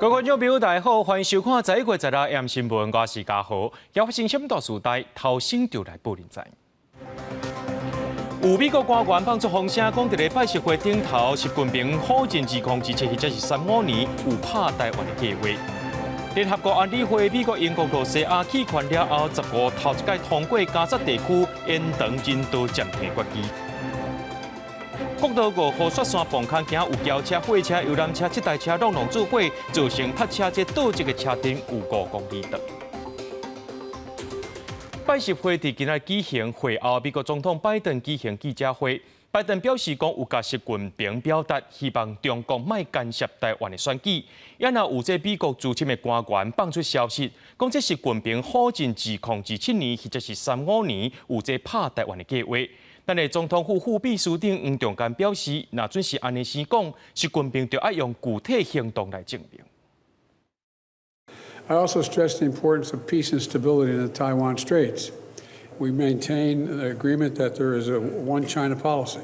各位觀眾朋友，大家好，歡迎收看11月16 AM 新聞，我是嘉豪。有發生什麼大事代，頭先就來報您知。有美國官員放出風聲，講佇咧拜習會頂頭，習近平否認2027或者是35年有拍台灣的計劃。聯合國安理會，美國、英國、露西亞棄權了後，15頭一擺通過加薩地區延長人道暫停決議。國道5號雪山磅空今有轎車、貨車、遊覽車七台車攏攏做伙，造成塞車，這倒置的車陣有5公里長。拜習會佇今仔舉行會後，美國總統拜登舉行記者會。拜登表示講有共習近平表達希望中國莫干涉台灣的選舉。也若有這美國資深的官員放出消息，講這習近平否認2027年或者是35年有這拍台灣的計劃。咱的總統府副秘書長黃仲堅表示，若準是按呢生講，習近平就愛用具體行動來證明。 I also stressed the importance of peace and stability in the Taiwan Straits. We maintain the agreement that there is a one China policy,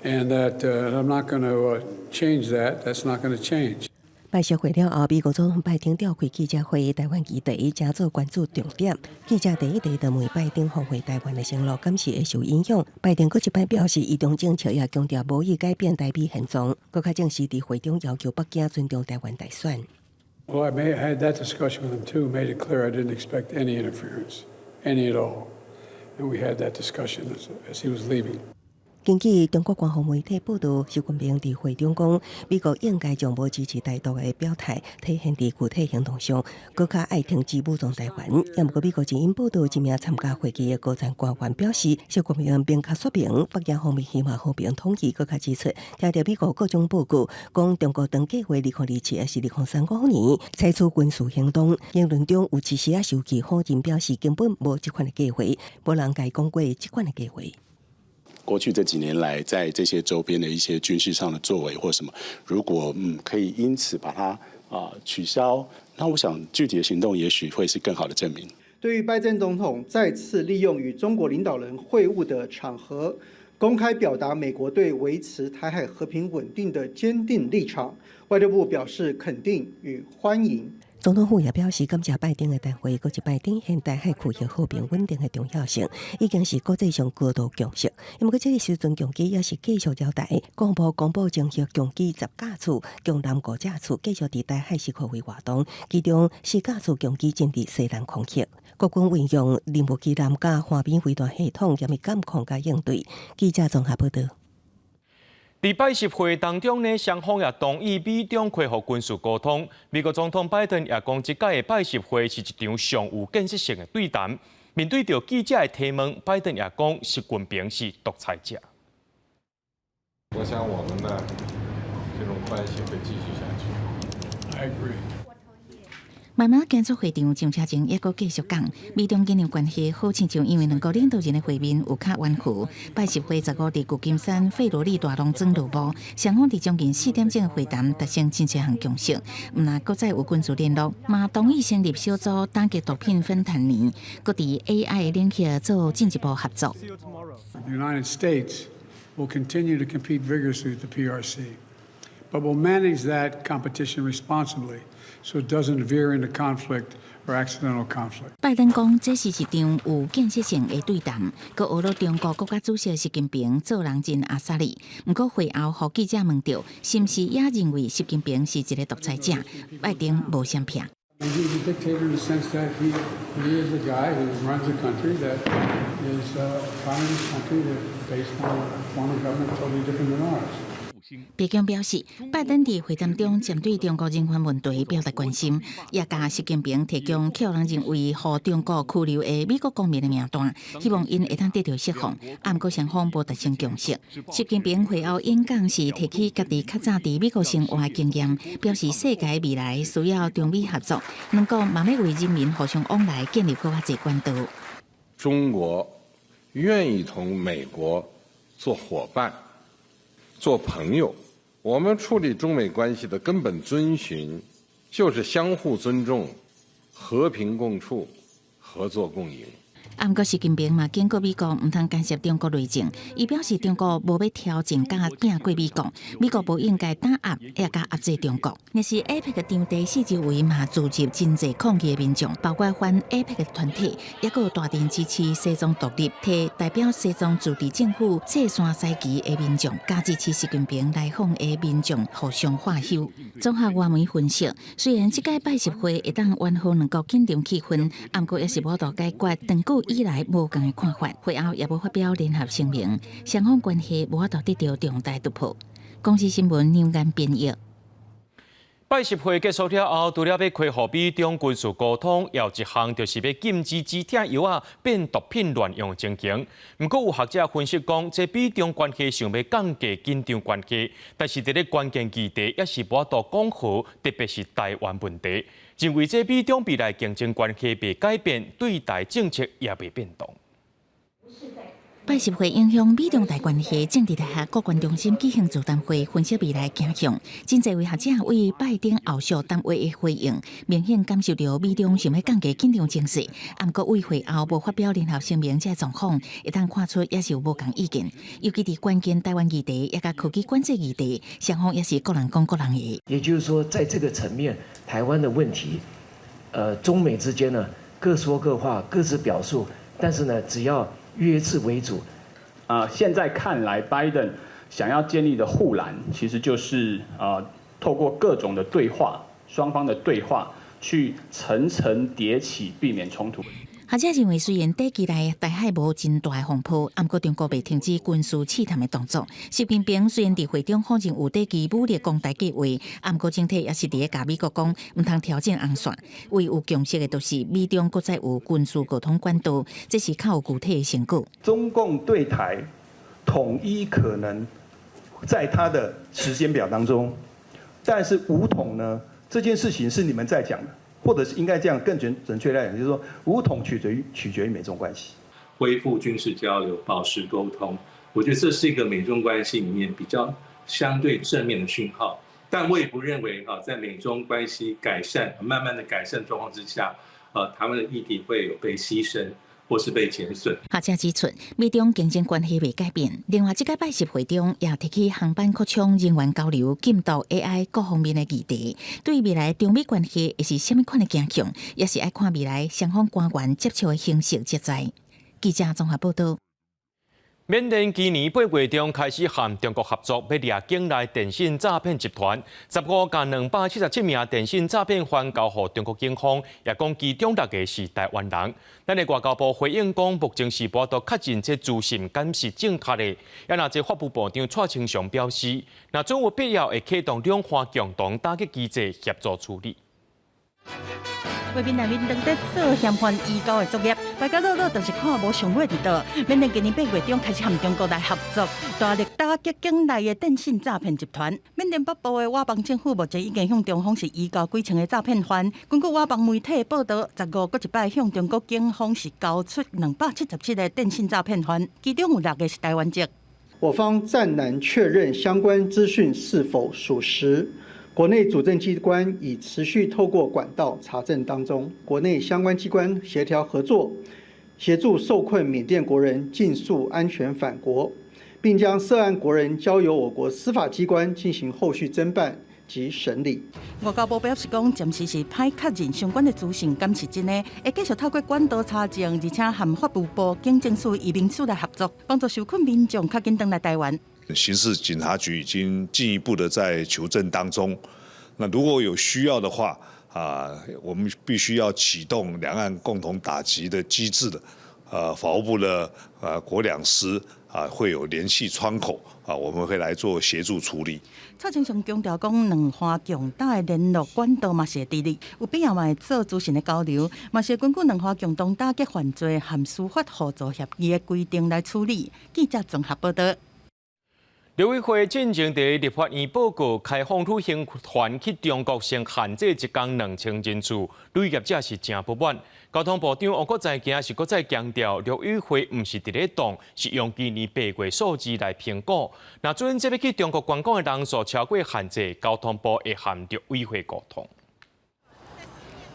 and that I'm not going to change that. That's not going to change. 拜習會了後，美國總統拜登召開記者會，台灣議題成做關注重點。記者第一題就問拜登訪問台灣的承諾，敢是會受影響？拜登閣一擺表示，一中政策也強調無意改變台美現狀，閣較正式佇會中要求北京尊重台灣大選。 Well, I may had that discussion with him too. Made it clear I didn't expect any interference, any at all, and we had that discussion as he was leaving. 根據中國官方媒體報導，習近平佇會中講，美國應該將無支持台獨的表態體現佇具體行動上，閣較愛停止武裝台灣。也毋過，美國之音報導，一名參加會議的高層官員表示，習近平明確說明，北京方面希望和平統一，閣較指出，聽著美國各種報告，講中國當計劃2027抑是2035年採取軍事行動，言論中有一絲仔受氣否認，表示根本無這款的計劃，無人共伊講過這款的計劃。過去這幾年來，在這些周邊的一些軍事上的作為或什麼，如果可以因此把它取消，那我想具體的行動也許會是更好的證明。對於拜登總統再次利用與中國領導人會晤的場合，公開表達美國對維持台海和平穩定的堅定立場，外交部表示肯定與歡迎。總統府也表示感謝拜登的談話，閣一擺展現台海區域和平穩定的重要性，已經是國際上高度共識。毋過這个時陣共機也是繼續繞台，國防部公布偵測共機10架次，共艦5架次繼續佇台海四圍活動，其中4架次共機進佇西南空域。國軍運用任務機艦佮畫面飛彈系統嚴密監控佮應對。記者綜合報導。佇拜習會當中呢，雙方也同意美中恢復軍事溝通。美國總統拜登也講，這擺的拜習會是一場上有建設性的對談。面對著記者的提問，拜登也講，習近平是獨裁者。我想我們呢，這種關係會繼續下去。 I agree. 慢慢行出會場，上車前猶閣繼續講，美中經濟關係好親像因為兩國領導人的會面有較圓和。拜習會15佇舊金山費羅麗達農莊落幕，雙方佇將近4點鐘的會談達成真濟項共識，毋但閣再有軍事聯絡，嘛同意成立小組打擊毒品芬坦尼，閣佇 AI 領域做進一步合作。 The United States will continue to compete vigorously with the PRC, but will manage that competition responsibly, so it doesn't veer into conflict or accidental conflict. 拜登講，這是一場有建設性的對談，閣呵咾中國國家主席習近平做人真阿莎力。毋過會後，予記者問著，是毋是也認為習近平是一個獨裁者？拜登無閃避。 He's a dictator in the sense that he is a guy who runs a country that is a communist country that's based on a form of government totally different than ours. 白宮表示，拜登佇會談中針對中國人權問題表達關心，也共習近平提供可能認為予中國拘留的美國公民的名單，希望𪜶會當得到釋放。毋過雙方無達成共識。習近平會後演講時提起家己較早佇美國生活的經驗，表示世界未來需要中美合作，兩國嘛欲為人民互相往來建立閣較濟管道。中國願意同美國做夥伴，做朋友，我們處理中美關係的根本遵循就是相互尊重、和平共處、合作共贏。啊，毋過習近平嘛警告美國毋通干涉中國內政。伊表示中國無欲挑戰佮拚過美國，美國無應該打壓也佮壓制中國。若是 APEC 的場地四周圍嘛聚集真濟抗議的民眾，包括反 APEC 的團體，抑閣有大陣支持西藏獨立、提代表西藏自治政府祭山西旗的民眾，佮支持習近平來訪的民眾互相喝搝。綜合外媒分析，雖然這屆拜習會會當緩和兩國緊張氣氛，毋過也是無法度解決長久以來無仝的看法。會後也無發表聯合聲明，雙方關係無法度得到重大突破。公視新聞梁間編譯。拜習會結束了後，除了欲恢復美中軍事溝通，有一項就是欲禁止止痛藥仔變毒品亂用情形。毋過有學者分析講，這美中關係想欲降低緊張關係，但是佇咧關鍵議題也是無法度講和，特別是台灣問題。認為這美中未來競爭關係袂改變，對台政策也袂變動。拜習會影響美中台關係，政治大學國關中心舉行座談會，分析未來走向。真濟位學者為拜登後續談話的回應，明顯感受著美中想欲降低緊張情勢。毋過為會後無發表聯合聲明，這個狀況會當看出也是有無仝意見。尤其佇關鍵台灣議題，也佮科技管制議題，雙方也是各人講各人的。也就是說，在這個層面，台灣的問題，中美之間呢，各說各話，各自表述，但是呢，只要約制為主，啊，現在看來，拜登想要建立的護欄，其實就是啊，透過各種的對話，雙方的對話，去層層疊起，避免衝突。學者認為，雖然短期內台海無真大風波，毋過中國袂停止軍事試探的動作。習近平雖然佇會中否認有短期武力攻台計劃，毋過整體也是佇咧共美國講，毋通挑戰紅線。唯有共識的，就是美中閣再有軍事溝通管道，這是較有具體的成果。中共對台統一可能在他的時間表當中，但是武統呢？這件事情是你們在講的。或者是應該這樣更準確來講，就是說武統取決於美中關係，恢復軍事交流，保持溝通，我覺得這是一個美中關係裡面比較相對正面的訊號。但我也不認為啊，在美中關係改善、慢慢的改善狀況之下，台灣的議題會有被犧牲或是被減損。學者指出，美中競爭關係袂改變。另外，這屆拜習會中也提起航班擴充、人員交流、禁毒、AI 各方面的議題。對未來中美關係會是啥物款的走向，也是愛看未來雙方官員接觸的形式才知。記者綜合報道。緬甸今年8月中開始和中國合作，欲掠境內電信詐騙集團，15共277名電信詐騙犯交予中國警方，也講其中六個是台灣人。咱的外交部回應講，目前是無法度確認這資訊敢是正確的。也若這法務部長蔡清祥表示，若準有必要會啟動兩岸共同打擊機制協助處理。畫面內面當佇做嫌犯移交的作業，敗甲落落就是看無上尾佇佗。緬甸今年8月中開始和中國來合作，大力打擊境內的電信詐騙集團。緬甸北部的佤邦政府目前已經向中方是移交幾千個詐騙犯。根據佤邦媒體報道，15閣一擺向中國警方是交出277個電信詐騙犯，其中有六個是台灣籍。我方暫難確認相關資訊是否屬實。國內主政機關已持續透過管道查證當中，國內相關機關協調合作，協助受困緬甸國人盡速安全返國，並將涉案國人交由我國司法機關進行後續偵辦及審理。外交部表示講，暫時是歹確認相關的資訊敢是真的，會繼續透過管道查證，而且和法務部、警政署、移民署來合作，幫助受困民眾較緊轉來台灣。刑事警察局已經進一步的在求證當中，那如果有需要的話，啊，我們必須要啟動兩岸共同打擊的機制的，法務部的國兩司啊會有聯繫窗口啊，我們會來做協助處理。蔡清祥強調講，兩岸強大的聯絡管道嘛是會佇咧，有必要嘛會做資訊的交流，嘛是根據兩岸共同打擊犯罪和司法互助協議的規定來處理。記者綜合報道。陸委會進前佇立法院報告，開放旅行團去中國先限制一工2000人次，旅業者是誠不滿。交通部長王國材今仔是閣再強調，陸委會毋是佇咧擋，是用今年8月數字來評估。若準這欲去中國觀光的人數超過限制，交通部會和陸委會溝通。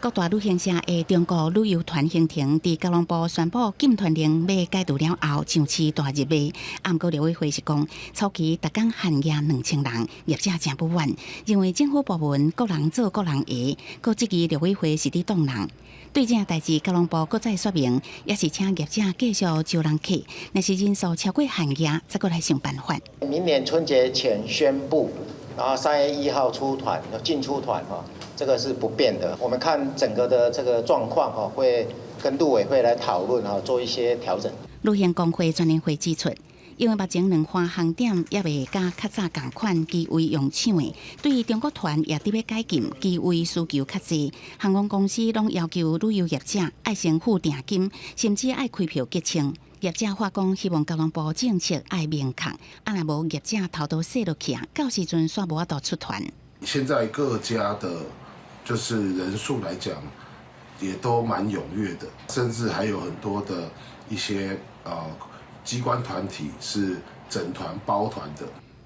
各大旅行社的中國旅遊團行程，佇交通部宣布禁團令欲解除了後，上市大熱賣。毋過陸委會是講，初期逐工限額2000人，業者誠不滿，認為政府部門各人做各人的，閣質疑陸委會是佇擋人。對這代誌，交通部閣再說明，也是請業者繼續招人客，若是人數超過限額，才閣來想辦法。明年春節前宣布，然後3月1號出團，進出團哈。這個是不變的，我們看整個的這個狀況哈，會跟陸委會來討論哈，做一些調整。旅行公會全聯會指出，因為目前兩岸航點猶未佮較早仝款機位用搶的，對於中國團也佇欲解禁，機位需求較濟，航空公司攏要求旅遊業者愛先付訂金，甚至愛開票結清。業者話講，希望交通部政策愛明確，啊若無業者頭都洗落去啊，到時陣煞無法度出團。現在各家的，就是人數來講，也都蠻踴躍的，甚至還有很多的一些機關團體是整團包團的。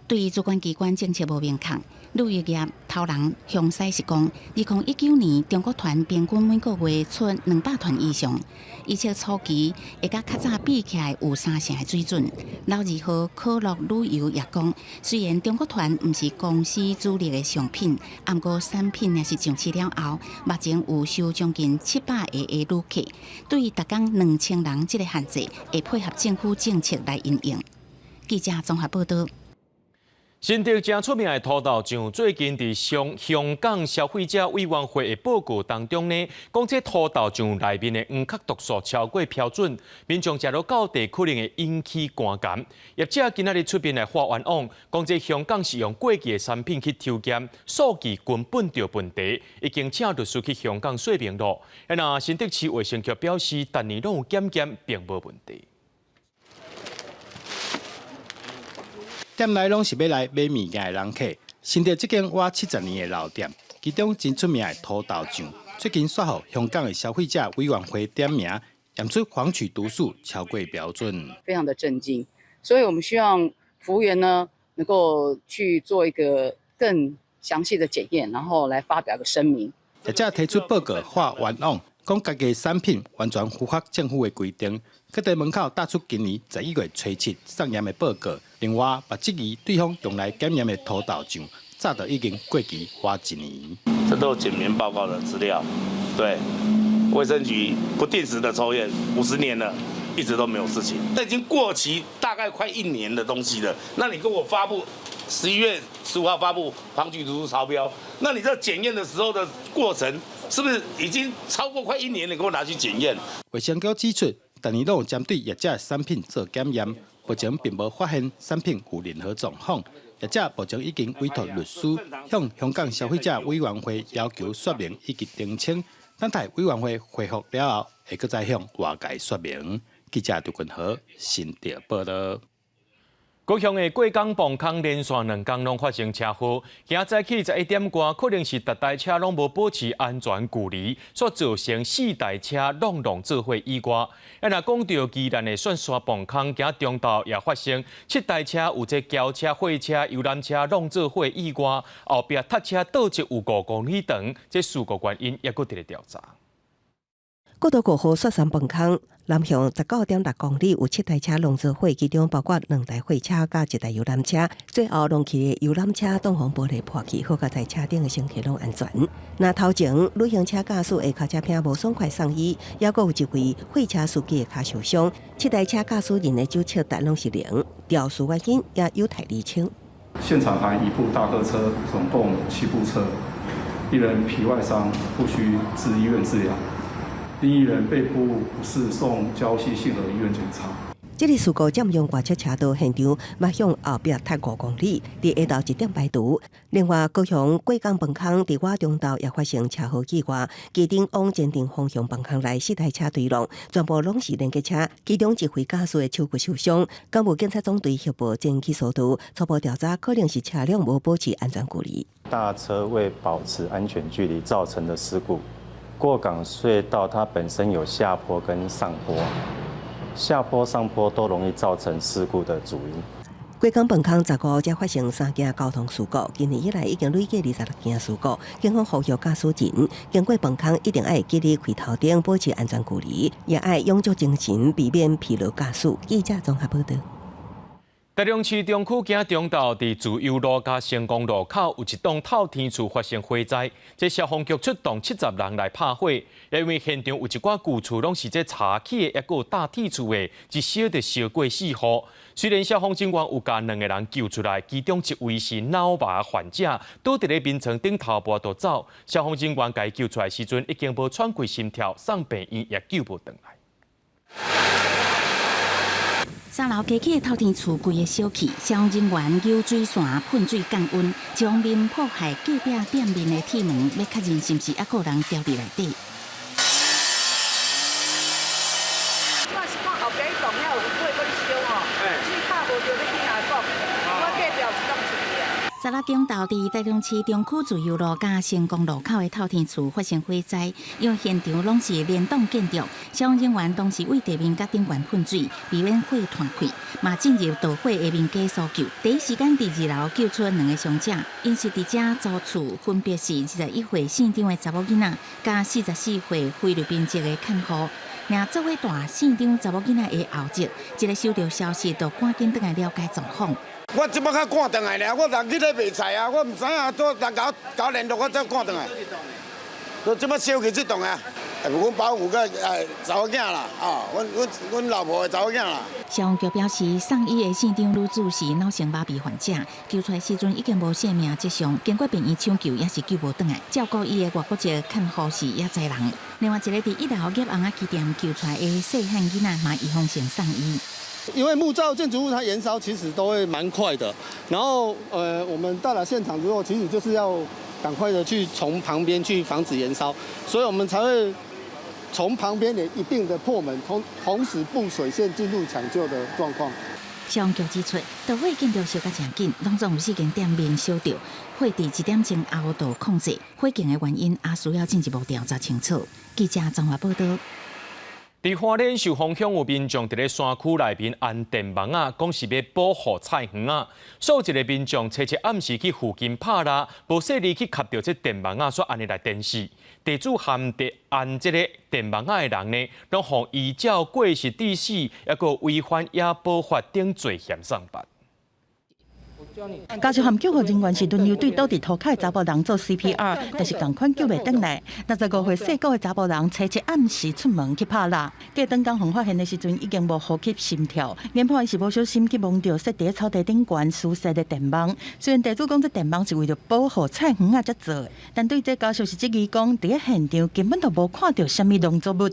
對於主管機關政策無明確，旅遊業頭人向西是講，2019年中國團平均每個月出200團以上，而且初期會佮較早比起來有三成的水準。老字號可樂旅遊也講，雖然中國團毋是公司主力的商品，毋過產品若是上市了後，目前有收將近700個的旅客，對於逐工2000人這个限制，會配合政府政策來因應。記者綜合報道。新竹誠出名的塗豆醬，最近佇香港消費者委員會的報告當中呢，講這塗豆醬內面的黃曲毒素超過標準，民眾食落到地可能會引起肝癌。業者今仔日出面來發冤枉，講這香港是用過期的產品去抽檢，數據根本就有問題，已經請律師去香港說明囉。那新竹市衛生局表示，逐年攏有檢驗，並無問題。店內攏是欲來買物件的人客。新竹這間倚70年的老店，其中真出名的塗豆醬，最近煞予香港的消費者委員會點名，驗出黃曲毒素超過標準，非常的震驚。所以我們希望服務員呢，能夠去做一個更詳細的檢驗，然後來發表個聲明。業者提出報告發冤枉，講家己產品完全符合政府的規定，閣佇門口貼出今年11月初7送驗的報告。另外，嘛質疑對方用來檢驗的塗豆醬，早就已經過期倚一年。這都是檢驗報告的資料，對，衛生局不定時的抽驗，50年了，一直都沒有事情。這已經過期大概快一年的東西了，那你跟我發布11月15號發布黃曲毒素超標，那你這檢驗的時候的過程，是不是已經超過快一年？你給我拿去檢驗？衛生局指出，逐年攏有針對業者的產品做檢驗，目前並無發現產品有任何狀況。業者目前已經委託律師向香港消費者委員會要求說明以及澄清，等待委員會回覆了後，會閣再向外界說明。記者杜君和新竹報道。高雄的過港磅空連續兩工攏發生車禍，今早起11點外，可能是逐台車攏無保持安全距離，所造成四台車攏攏做伙意外。啊，若講到宜蘭的雪山磅空，今中晝也發生七台車有這轎車、貨車、遊覽車攏做伙意外，後壁撻車倒側有5公里長，這事故原因猶閣佇咧調查。國道5號雪山磅空南向19.6公里有七台車攏做伙，其中包括兩台貨車佮一台遊覽車，最後挏去的遊覽車擋風玻璃破去，好佳哉車頂的乘客攏安全。那頭前旅行車駕駛的跤車片無爽快送醫，猶閣有一位貨車司機的跤受傷，七台車駕駛人的酒測值攏是零，肇事原因也有待釐清。現場含一部大客車，總共七部車，一人皮外傷，不需至醫院治療。另一人背部不適，送礁溪信和醫院檢查。這个事故佔用外側車道現場，嘛向後壁踢5公里，佇下晝1點排除。另外，高雄過港磅空佇倚中晝也發生車禍意外，機頂往前鎮方向磅空內四台車對挵，全部攏是連結車，其中一位駕駛的手骨受傷。港務警察總隊協報前起訴處，初步調查可能是車輛無保持安全距離。大車未保持安全距離造成的事故。過港隧道它本身有下坡跟上坡，下坡上坡都容易造成事故的主因。過港飯空15才發生三件交通事故，今年以來已經累計26件事故。警方呼籲駕駛人經過飯空一定愛記得開頭燈，保持安全距離，也愛養足精神，避免疲勞駕駛。記者綜合報道。台中市中區今中晝佇自由路佮成功路口有一棟透天厝發生火災，這消防局出動70人來拍火，因為現場有一寡舊厝攏是這柴起的，抑閣有搭鐵厝的，一燒就燒過四戶。雖然消防人員有共兩個人救出來，其中一位是腦麻患者，倒佇咧眠床頂頭無法度走。消防人員共伊救出來時陣，已經無喘氣心跳，送病院也救無轉來。三樓加起的透天厝規个燒去，消防人員用水線噴水降溫，將面破壞隔壁店面的鐵門，欲確認是毋是猶閣有人牢佇內底。這是看後壁彼棟遐有火閣咧燒吼，水拍無著，欲去哪講？我隔壁有一棟出去啊。昨仔中晝佇台中市中區自由路佮成功路口的透天厝發生火災，因為現場攏是連棟建築，消防人員當時對地面佮頂懸噴水，避免火傳開，嘛進入著火的民家搜救。第一時間佇二樓救出兩个傷者，𪜶是佇遮租厝，分別是21歲姓張的查某囡仔，佮44歲菲律賓籍的看護。若做伙蹛姓張查某囡仔的後籍，一个收著消息，就趕緊轉來了解狀況。我這擺較趕轉來爾，我人去咧賣菜啊，我毋知影，拄人共我共我聯絡，我才趕轉來。就這擺燒去這棟啊，阮保姆個查某囝啦，哦，阮阮阮老婆的查某囝啦。消防局表示，送醫的姓張女子是腦性麻痹患者，救出來時陣已經無生命跡象，經過病院搶救也是救無轉來。照顧伊的外國籍看護是也在人。另外一个佇一樓夾尪仔雞店救出來的細漢囡仔嘛，預防性送醫。因為木造建築物它燃燒其實都會蠻快的，然後我們到達現場之後，其實就是要趕快的去從旁邊去防止燃燒，所以我們才會從旁邊也一併的破門，同時佈水線進入搶救的狀況。消防局指出，著火建築燒甲誠緊，攏總有四間店面燒著，火佇一點鐘後就控制，火警的原因也需要進一步調查清楚。記者綜合報道。佇花蓮壽豐鄉有民眾佇咧山區內面安電網仔，講是欲保護菜園仔。所以一个民眾初七暗時去附近拍獵，無細膩去磕著這電網仔，煞按呢來電死。地主和佇安這个電網仔的人呢，攏予依照過失致死，抑閣違反野保法等罪嫌送辦。家屬和救護人員是輪流對倒佇塗跤的查埔人做 CPR，但是仝款救袂轉來。65歲姓郭的查埔人，初七暗時出門去拍獵，過轉工予發現的時陣已經無呼吸心跳，研判是無小心去摸著設佇草地頂懸私設的電網。雖然地主講這電網是為著保護菜園仔才做的，但對這家屬是質疑講，佇現場根本就無看著啥物農作物。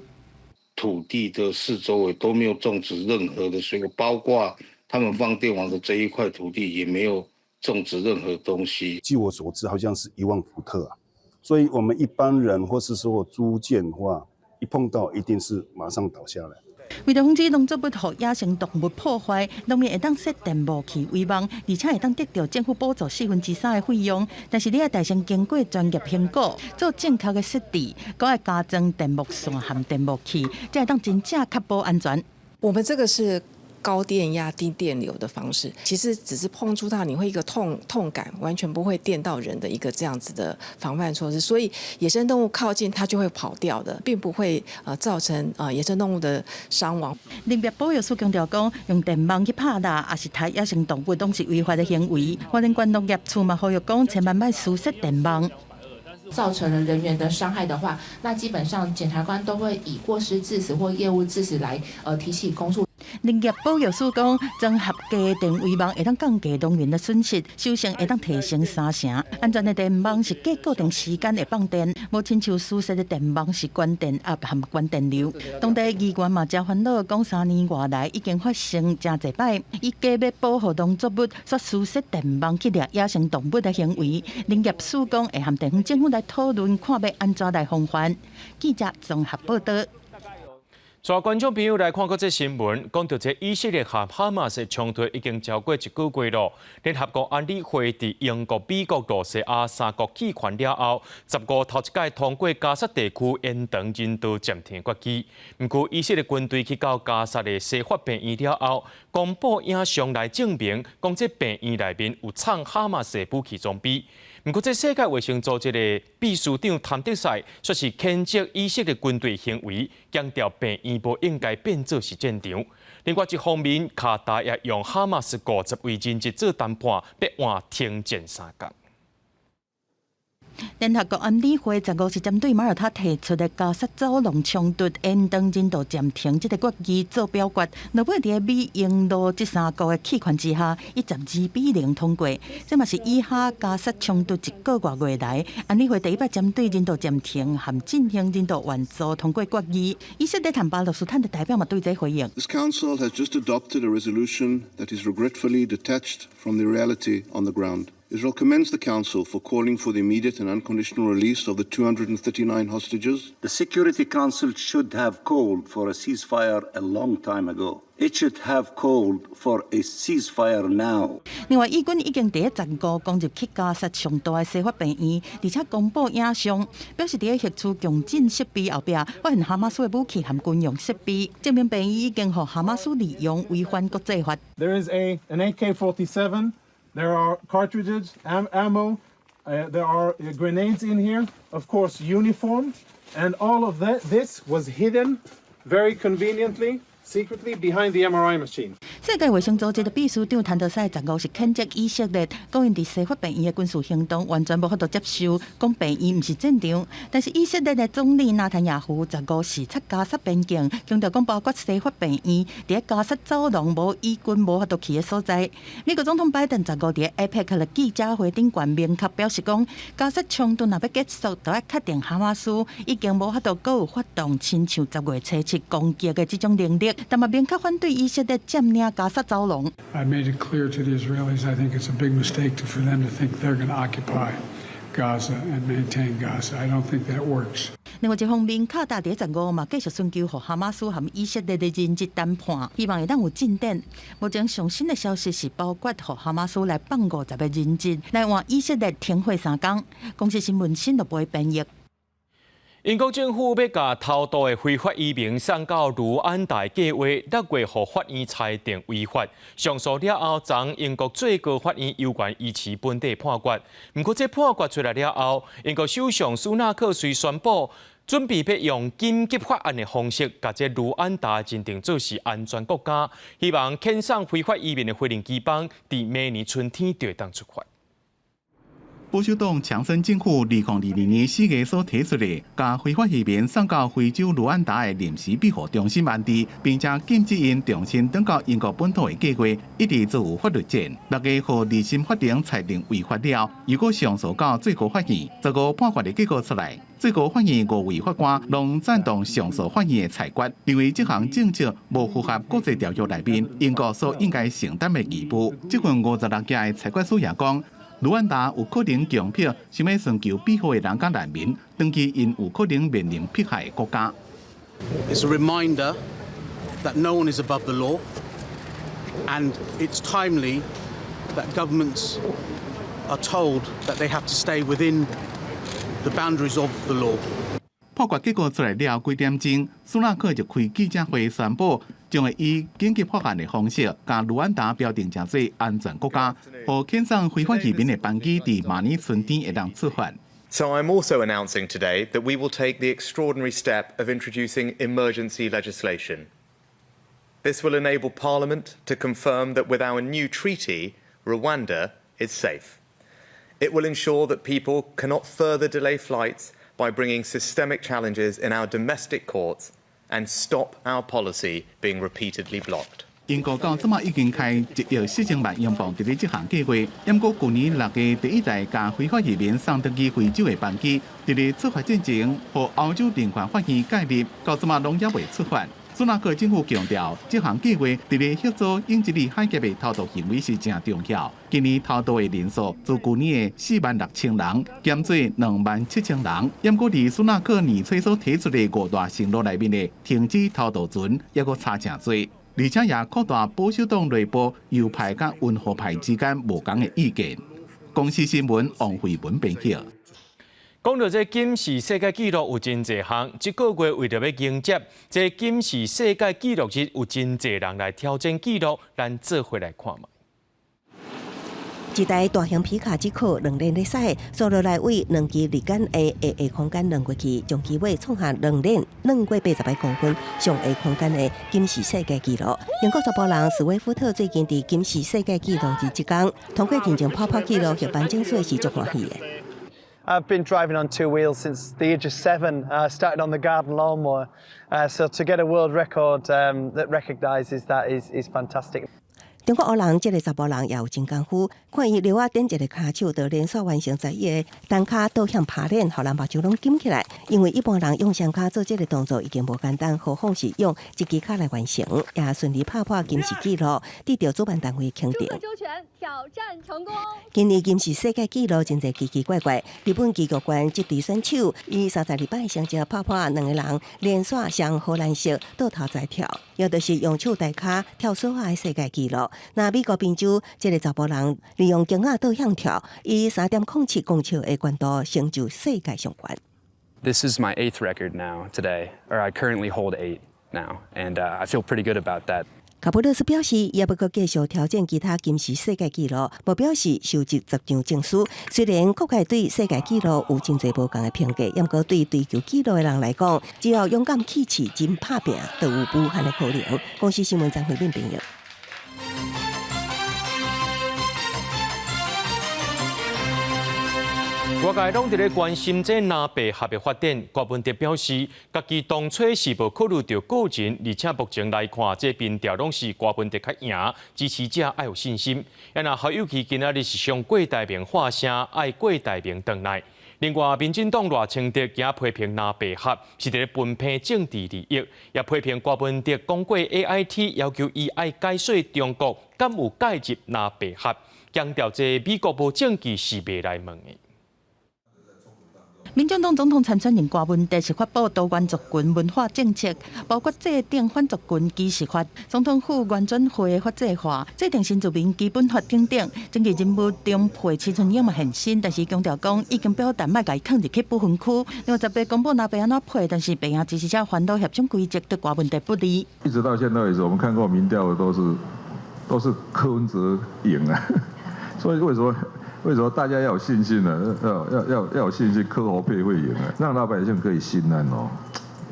土地的四周圍都沒有種植任何的水果，包括他們放電網的這一塊土地也沒有種植任何東西。據我所知，好像是1萬伏特啊，所以我們一般人或是說租建的話，一碰到一定是馬上倒下來。為著防止農作物予野生動物破壞，農民會當設電幕去圍網，而且會當得著政府補助3/4的費用。但是你愛先經過專業評估，做正確的設置，閣愛加裝電木線和電幕器，才會當真正確保安全。我們這個是高電壓低電流的方式，其實只是碰觸到你會一個痛感，完全不會電到人的一個這樣子的防範措施。所以野生動物靠近它就會跑掉的，並不會造成野生動物的傷亡。林業保育署強調講，用電網去拍獵，抑是刣野生動物，攏是違法的行為。花蓮縣農業處嘛呼籲講，千萬莫私設電網。造成了人員的傷害的話，那基本上檢察官都會以過失致死或業務致死來提起公訴。林業保育署講，裝合格電圍網會當降低農民的損失，收成會當提升3成。安全的電網是隔固定時間會放電，無親像私設的電網是懸電壓和懸電流。當地議員嘛誠煩惱，講3年外來已經發生誠濟擺，以假欲保護農作物，煞私設電網去掠野生動物的行為。林業署講會和地方政府來討論，看欲按怎來防範。記者綜合報道。帶觀眾朋友來看閣這新聞，講著這以色列和哈馬斯衝突已經超過一個月咯。聯合國安理會佇英國、美國、露西亞三國棄權了後，15頭一擺通過加薩地區延長人道暫停決議。毋過以色列軍隊去到加薩的西法病院了後，公布影像來證明，講這病院內面有藏哈馬斯武器裝備。毋過這世界衛生組織的秘書長譚德塞卻是譴責以色列軍隊行為，強調病院無應該變做是戰場。另外一方面，卡達也用哈馬斯50位人質做談判，欲換停戰3工。聯合國安理會15是針對馬耳他提出的加薩走廊衝突延長人道暫停這個決議做表決，落尾佇美英露這三國的棄權之下，以12比0通過。這嘛是以哈加薩衝突一個外月來，安理會第一擺針對人道暫停和進行人道援助通過決議。以色列和巴勒斯坦的代表嘛對這回應。 This council has just adopted a resolution that is regretfully detached from the reality on the ground. Israel commends the Council for calling for the immediate and unconditional release of the 239 hostages. The Security Council should have called for a ceasefire a long time ago. It should have called for a ceasefire now. 另外，以軍已經佇15攻入去加薩上大的西法病院，而且公布影像，表示佇彼核磁共振設備後壁發現哈馬斯的武器和軍用設備，證明病院已經予哈馬斯利用違反國際法。 There is an AK-47. There are cartridges, ammo. There are grenades in here. Of course, uniform, and all of that. This was hidden very conveniently, secretly behind the MRI machine. 世界衛生組織的秘書長譚德塞15是譴責以色列，講𪜶佇西法病院的軍事行動完全無法度接受，講病院毋是戰場。但是以色列的總理納坦雅胡15視察加薩邊境，強調講包括西法病院佇加薩走廊無以軍無法度去的所在。美國總統拜登15佇 APEC 的記者會頂懸明確表示講，加薩衝突若欲結束，就愛確定哈馬斯已經無法度閣有發動親像10月初7攻擊的這種能力，但嘛明確反對以色列佔領加薩走廊。 I made it clear to the Israelis I think it's a big mistake for them to think they're going to occupy Gaza and maintain Gaza. I don't think that works. 另外一方面，卡達佇15嘛繼續尋求予哈馬斯和以色列的人質談判，希望會當有進展。目前上新的消息是，包括予哈馬斯來放50個人質，來換以色列停火3工。公視新聞新聞部編譯。英國政府欲共偷渡的非法移民送到盧安達計劃，6月予法院裁定違法。上訴了後，昨英國最高法院猶原維持本底判決。毋過，這判決出來了後，英國首相蘇納克隨宣布，準備欲用緊急法案的方式，共這盧安達認定做是安全國家，希望遣送非法移民的飛行機班，佇明年春天就會當出發。保守黨強生政府2022年4月所提出的，共非法移民送到非洲盧安達的臨時庇護中心安置，並且禁止𪜶重新轉到英國本土的計劃，一直遭遇法律戰。6月予二審法庭裁定違法了，又閣上訴到最高法院，15判決的結果出來，最高法院五位法官攏贊同上訴法院的裁決，認為這項政策無符合國際條約內面英國所應該承擔的義務。這份56頁的裁決書也講，盧安達有可能強迫想欲尋求庇護的人佮難民，轉去𪜶有可能面臨迫害的國家。 It's a reminder that no one is above the law, and it's timely that governments are told that they have to stay within the boundaries of the law. 判決結果出來了幾點鐘，蘇納克就開記者會宣布，將會以緊急法案的方式，共盧安達標定成做安全國家，予遣送非法移民的班機佇明年春天會當出發。 So I'm also announcing today that we will take the extraordinary step of introducing emergency legislation. This will enable Parliament to confirm that with our new treaty, Rwanda is safe. It will ensure that people cannot further delay flights by bringing systemic challenges in our domestic courts and stop our policy being repeatedly blocked. 英國到這馬已經開1億4千萬英鎊佇咧這項計劃，毋過舊年6月第一台共非法移民送轉去非洲的班機，佇咧出發進前，予歐洲人權法院介入，到這馬攏猶未出發。蘇納克政府強調，這項計劃佇咧協助英吉利海峽的偷渡行為是誠重要。今年偷渡的人數自舊年的46,000人減做27,000人。毋過佇蘇納克年初所提出的五大承諾內面的停止偷渡船，猶閣差誠濟。而且也擴大保守黨內部右派佮溫和派之間無仝的意見。公視新聞王慧文編輯。講到這金氏世界紀錄有真濟項，這個月為著欲迎接這金氏世界紀錄日，有真濟人來挑戰紀錄，咱做伙來看覓。一台大型皮卡只靠兩輪咧駛，煞落來為兩支立桿的下下空間轉過去，將機尾創下兩輪轉過88公分上下空間的金氏世界紀錄。英國查埔人史威夫特最近佇金氏世界紀錄日這工，通過認證跑跑紀錄協頒證書是足歡喜的。 I've been driving on two wheels since the age of 7. I started on the garden lawnmower. So to get a world record that recognises that is fantastic. 中國烏人這个查埔人也有真功夫，看伊溜仔頂一个跤手，就連續完成11个單跤倒向拋鏈，予人目睭攏金起來。因為一般人用雙跤做這个動作已經無簡單，何況是用一支跤來完成，也順利拍破金氏紀錄，得到主辦單位肯定。挑戰成功。今年金氏世界紀錄真濟奇奇怪怪，日本崎玉縣這隊選手以32擺成績拍破兩个人連續雙荷蘭式倒頭在跳，也就是用手代跤跳索仔的世界紀錄。那美國賓州這个查埔人利用弓仔倒向跳，以3.07公尺的懸度成就世界上懸。 This is my eighth record now today, or I currently hold eight now, and I feel pretty good about that. 卡布勒斯表示，也欲閣繼續挑戰其他金氏世界紀錄，目標是收集10張證書。雖然各界對世界紀錄有真濟無仝的評價，毋過對追求紀錄的人來講，只要勇敢去試、真拍拚，就有無限的可能。公視新聞張惠敏編譯。外界攏佇咧關心這藍白合的發展，郭文哲表示，家己當初是無考慮著個人，而且目前來看，這民調攏是郭文哲較贏，支持者愛有信心。啊若侯友宜今仔日是向郭台銘發聲，愛郭台銘轉來。另外，民進黨賴清德今批評藍白合是佇咧分配政治利益，也批評郭文哲講過 AIT 要求伊愛解說中國敢有介入藍白合，強調這美國無證據是袂來問的。民進黨總統參選人郭文哲是發布多元族群文化政策，包括制定反族群歧視法、總統府原轉會的法制化、制定新住民基本法等等。政治人物中配徐春英嘛現身，但是強調講已經表達莫共伊囥入去不分區。另外18公布藍白按怎配，但是白營支持者煩惱協商規則對郭文哲不利。一直到現在為止，我們看過民調的都是柯文哲贏啊，所以為什麼？為什麼大家要有信心呢？要有信心，柯侯配會贏啊，讓老百姓可以心安哦。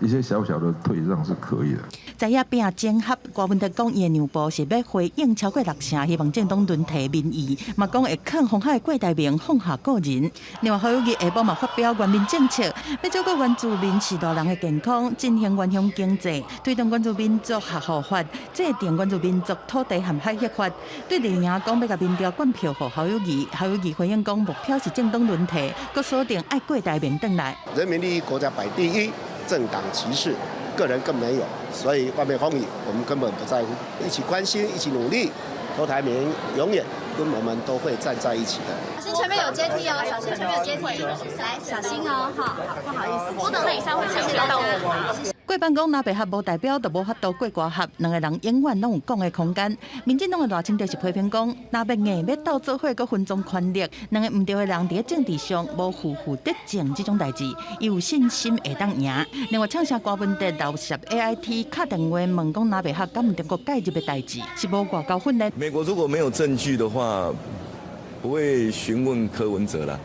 一些小小的退讓是可以的。知影拼整合，郭文哲講伊的讓步是欲回應超過六成，希望政黨輪替民意，嘛講會勸鴻海郭台銘放下個人。另外，侯友宜下晡嘛發表原民政策，欲照顧原住民序大人的健康，振興原鄉經濟，推動原住民族學護法，制定原住民族土地和海域法。對綠營講欲共民調灌票予侯友宜，侯友宜回應講目標是政黨輪替，閣鎖定愛郭台銘轉來。人民利益國家擺第一，政黨歧視，個人更沒有，所以外面風雨我們根本不在乎，一起關心，一起努力，郭台銘永遠跟我們都會站在一起的。小心前面有階梯哦，小心前面有階梯，來小心哦，好，不好意思，我等一下會謝謝大家。過半講藍白合無代表就無法度過郭合，兩个人永遠攏有講的空間。民進黨的賴清德是批評講，藍白硬欲鬥做伙，閣分贓權力，兩个毋對的人佇咧政治上無負負得正這種代誌，伊有信心會當贏。另外，唱聲郭文哲投涉 AIT 敲電話問講藍白合敢有中國介入的代誌，是無外交訓練。美國如果沒有證據的話，不會詢問柯文哲啦。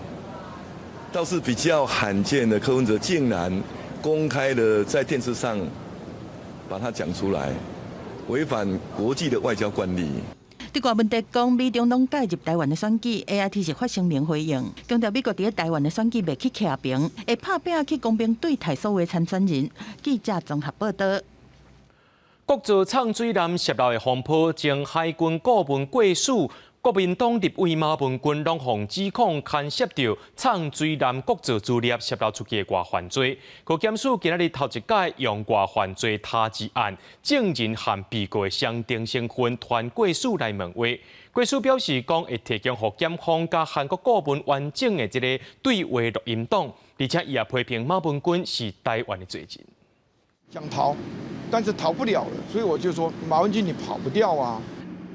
倒是比較罕見的，柯文哲竟然公開的在電視上把它講出來，違反國際的外交慣例。對郭文哲講，美中攏介入台灣的選舉，AIT 是發聲明回應，強調美國佇咧台灣的選舉袂去徛邊，會拍拚去公平對待所有參選人。記者綜合報道。國造藏水艦洩漏的風波，前海軍顧問郭汜國民黨立委馬文君攏予指控牽涉著藏追南國造資料洩漏出去的外犯罪。高檢署今仔日頭一擺用外犯罪他治案，證人和被告的雙重身份傳國書來問話。國書表示講會提供予檢方佮韓國顧問完整的這个對話錄音檔，而且伊也批評馬文君是台灣的罪人。想逃，但是逃不了了，所以我就說馬文君你跑不掉啊。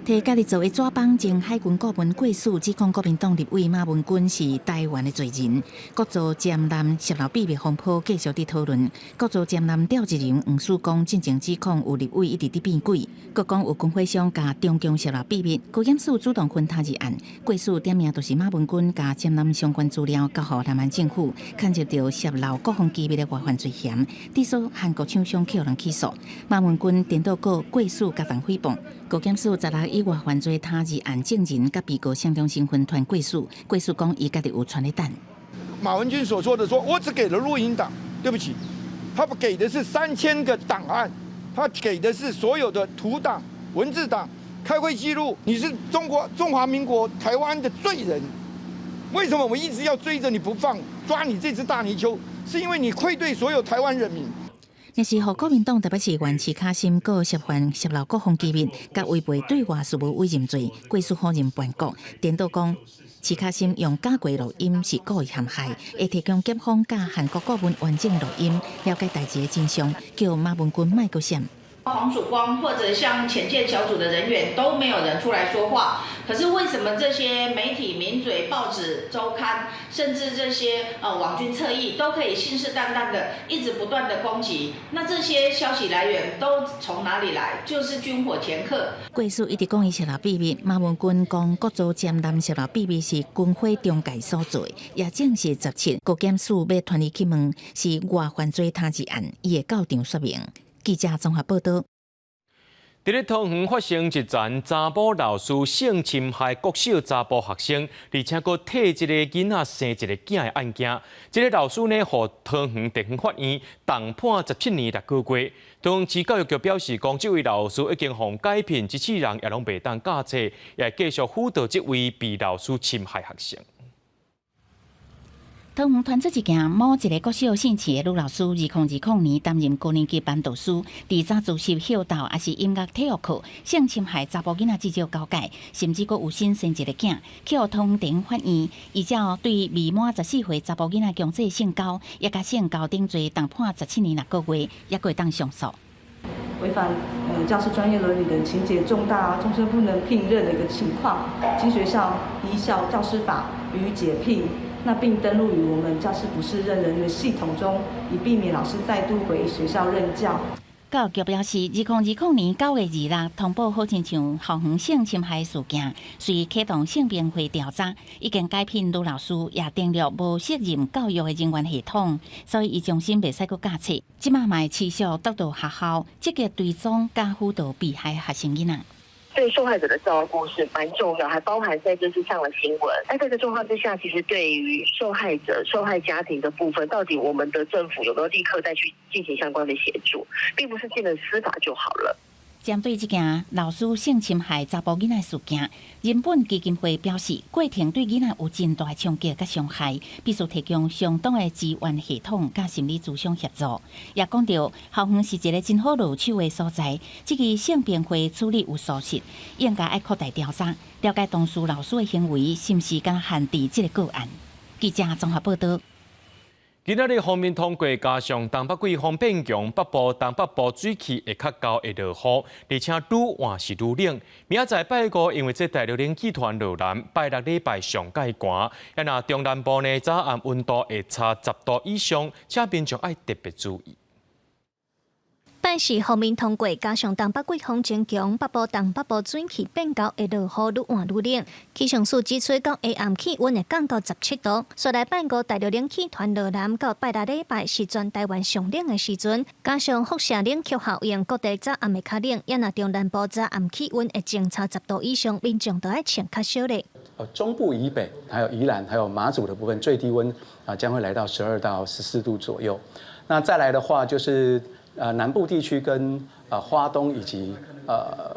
提家己做的紙枋，前海軍顧問郭汜指控國民黨立委馬文君是台灣的罪人。國造潛艦洩漏秘密風波繼續佇討論。國造潛艦召集人黃曙光進前指控有立委一直佇變鬼，閣講有軍火商共中共洩漏秘密。高檢署主動分他治案，郭汜點名就是馬文君共潛艦相關資料交予南韓政府，牽涉著洩漏國防機密的外犯罪嫌，致使韓國廠商予人起訴。馬文君顛倒告郭汜共人誹謗。高檢署十六以外犯罪他治案證人佮被告雙重身份傳郭汜，郭汜講伊家己有傳咧等。馬文君所說的說，我只給了錄音檔，對不起，他給的是3000個檔案，他給的是所有的圖檔、文字檔、開會記錄。你是中國中華民國台灣的罪人，為什麼我們一直要追着你不放，抓你這隻大泥鰍？是因為你愧對所有台灣人民。若是予國民黨台北市議員徐卡心告涉犯洩漏國防機密，佮違背對外事務委任罪，郭汜否認叛國，顛倒講徐卡心用假過錄音是故意陷害，會提供檢方佮韓國顧問完整的錄音，了解代誌的真相，叫馬文君莫閣閃。黃曙光或者像潛艦小組的人員都沒有人出來說話，可是為什麼這些媒體、名嘴、報紙、週刊，甚至這些網軍側翼都可以信誓旦旦的一直不斷的攻擊？那這些消息來源都從哪裡來？就是軍火掮客。郭汜一直講伊洩漏秘密，馬文君講國造潛艦洩漏秘密是軍火中介所做，也證實17高檢署欲傳伊去問是外犯罪他治案，伊會到場說明。記者綜合報道。佇咧桃園發生一層查某老師性侵害國小查埔學生，而且閣替這个囡仔生一个囝的案件。這个老師呢，予桃園地方法院重判17年6個月。桃園市教育局表示，講這位老師已經予解聘，這世人也攏袂當教冊，也繼續輔導這位被老師侵害學生。桃園傳出一件某一个國小姓徐的女老師，2020年擔任高年級班導師，佇早自習、輔導，抑是音樂、體育課，性侵害查埔囡仔至少九屆，甚至閣有心生一个囝，去予桃園地方法院依照對未滿14歲查埔囡仔強制性交，也共性交等罪，重判17年6個月，抑閣會當上訴。違反教師專業倫理的情節重大，終身不能聘任的一個情況，經學校依校教師法予以解聘。那並登錄於我們教師不適任人員系統中，以避免老師再度回學校任教。教育局表示，2020年9月26通報好親像校園性侵害事件，遂啟動性平會調查，已經解聘女老師，也登錄無適任教育的人員系統，所以伊終身袂使閣教冊。這馬嘛會持續督導學校，積極追蹤佮輔導被害學生囡仔。對受害者的照顧是蠻重要，還包含在這次上了新聞。在這個狀況之下，其實對於受害者、受害家庭的部分，到底我們的政府有沒有立刻再去進行相關的協助，並不是進了司法就好了。針對這件老師性侵害查埔囡仔事件，人本基金會表示，過程對囡仔有真大衝擊佮傷害，必須提供相當的資源系統佮心理諮商協助。也講著校園是一个真好落手的所在，這个性平會處理有疏失，應該愛擴大調查，了解當事老師的行為是毋是敢限佇這个個案。記者綜合報道。今仔日鋒面通過，加上東北季風變強，北部、東北部水汽會較厚，會落雨，而且愈晚是愈冷。明仔載拜五，因為這大陸冷氣團落南，拜六禮拜上蓋寒。啊若中南部呢，早暗溫度會差10度以上，請民眾愛特別注意。拜四鋒面通過，加上東北季風增強，北部、東北部水汽變厚，會落雨，愈晚愈冷。氣象署指出，到下暗氣溫會降到17度。煞來拜五大陸冷氣團落南，到拜六禮拜是全台灣上冷的時陣，加上輻射冷卻效應，各地早暗會較冷。也若中南部早暗氣溫會增差10度以上，民眾都愛穿較少咧。中部以北，還有宜蘭，還有馬祖的部分，最低溫啊將會來到12到14度左右。那再來的話，就是南部地區跟花東以及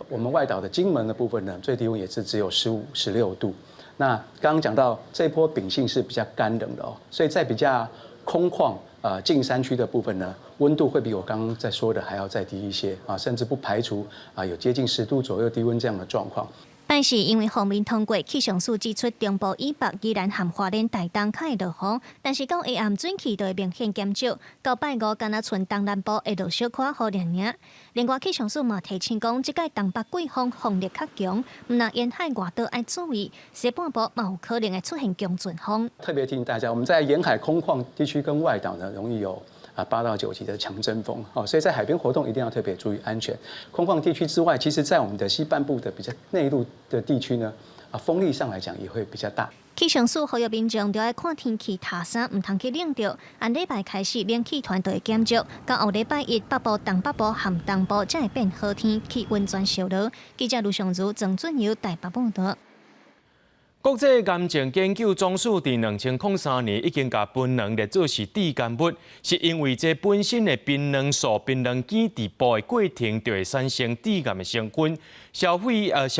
我們外島的金門的部分呢，最低溫也是只有15、16度。那剛剛講到這波秉性是比較乾冷的哦，所以在比較空曠近山區的部分呢，溫度會比我剛剛在說的還要再低一些啊，甚至不排除啊有接近10度左右低溫這樣的狀況。但是因為鋒面通過，氣象署指出中部以北、宜蘭和花蓮、台東較會落雨，但是到下暗水氣就會明顯減少。到拜五，敢若賰東南部會落小可雨爾爾。另外，氣象署嘛提醒講，這屆東北季風風力較強，毋但沿海外島愛注意，西半部嘛有可能會出現強陣風。特別提醒大家，我們在沿海空曠地區跟外島呢，容易有8到9級的強陣風，哦，所以在海邊活動一定要特別注意安全。空曠地區之外，其實在我們的西半部的比較內陸的地區呢，風力上來講也會比較大。氣象署呼籲民眾著愛看天氣曬衫，毋通去冷著。按禮拜開始，冷氣團就會減弱，到後禮拜一，北部、東北部和東部才會變好天，氣溫轉燒熱。記者盧尚如、曾俊友台北報道。國際癌症研究總署佇2003年已經共檳榔列做是致癌物，是因為這本身的檳榔素、檳榔鹼佇剝的過程就會產生致癌的成分。消